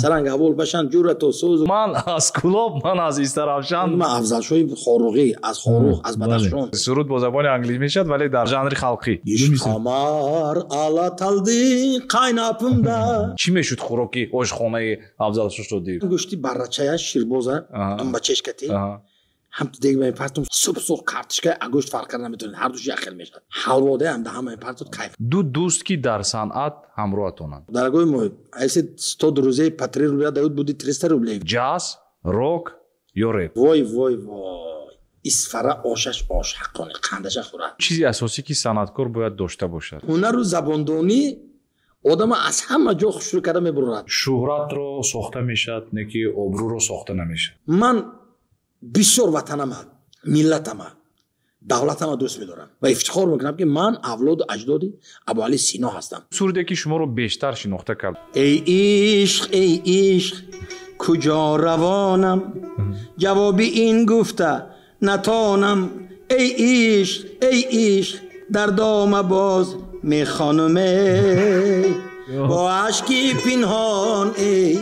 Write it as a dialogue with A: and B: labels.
A: Саранг аввал башан ҷуръату сӯзу.
B: Ман аз Кӯлоб, ман аз Истаравшан.
A: Ман Афзалшоҳи Хоруғӣ, аз Хоруғ, аз Бадахшон.
B: Суруд бо забони англис мешавад, вале дар жанри халқӣ.
A: Ишқ қамар алаталди қайнапымда.
B: Чӣ мешуд хӯроки ошхонаи Афзалшоҳ Шодиев?
A: Гӯшти баррачая ширбоза, думбачешкати. Ҳам ту дег мепартум, субҳ сурх картошка, а гӯшт фарқ карда наметавонед, ҳар душ як хел мешавад. Ҳалвода ҳам даҳама мепартуд, кайф.
B: Ду дӯст, ки дар санъат ҳамроҳатонанд.
A: Дорогой мой, а если 100 друзей по 3 рубля дают, будет 300 рублей.
B: Ҷаз, рок ё реп?
A: Вой, вой, вой. Исфара ошаш ош, ҳаққони қандаша хӯрад.
B: Чизи асосӣ, ки санъаткор бояд дошта бошад.
A: Ҳунару забондонӣ одама аз ҳама ҷо хушрӯ карда мебурад.
B: Шӯҳратро сохта мешавад, не ки обрӯро сохта намешавад.
A: Ман бисёр ватанама, миллатама, давлатама дӯст медорам ва ифтихор мекунам, ки ман авлоду аҷдоди Абуали Сино ҳастам.
B: Суруде, ки шуморо бештар шинохта кард.
A: Эй ишқ, эй ишқ, куҷо равонам, ҷавоби ин гуфта натонам. Эй ишқ, эй ишқ, дар дома боз мехонам, эй бо ашки пинҳон, эй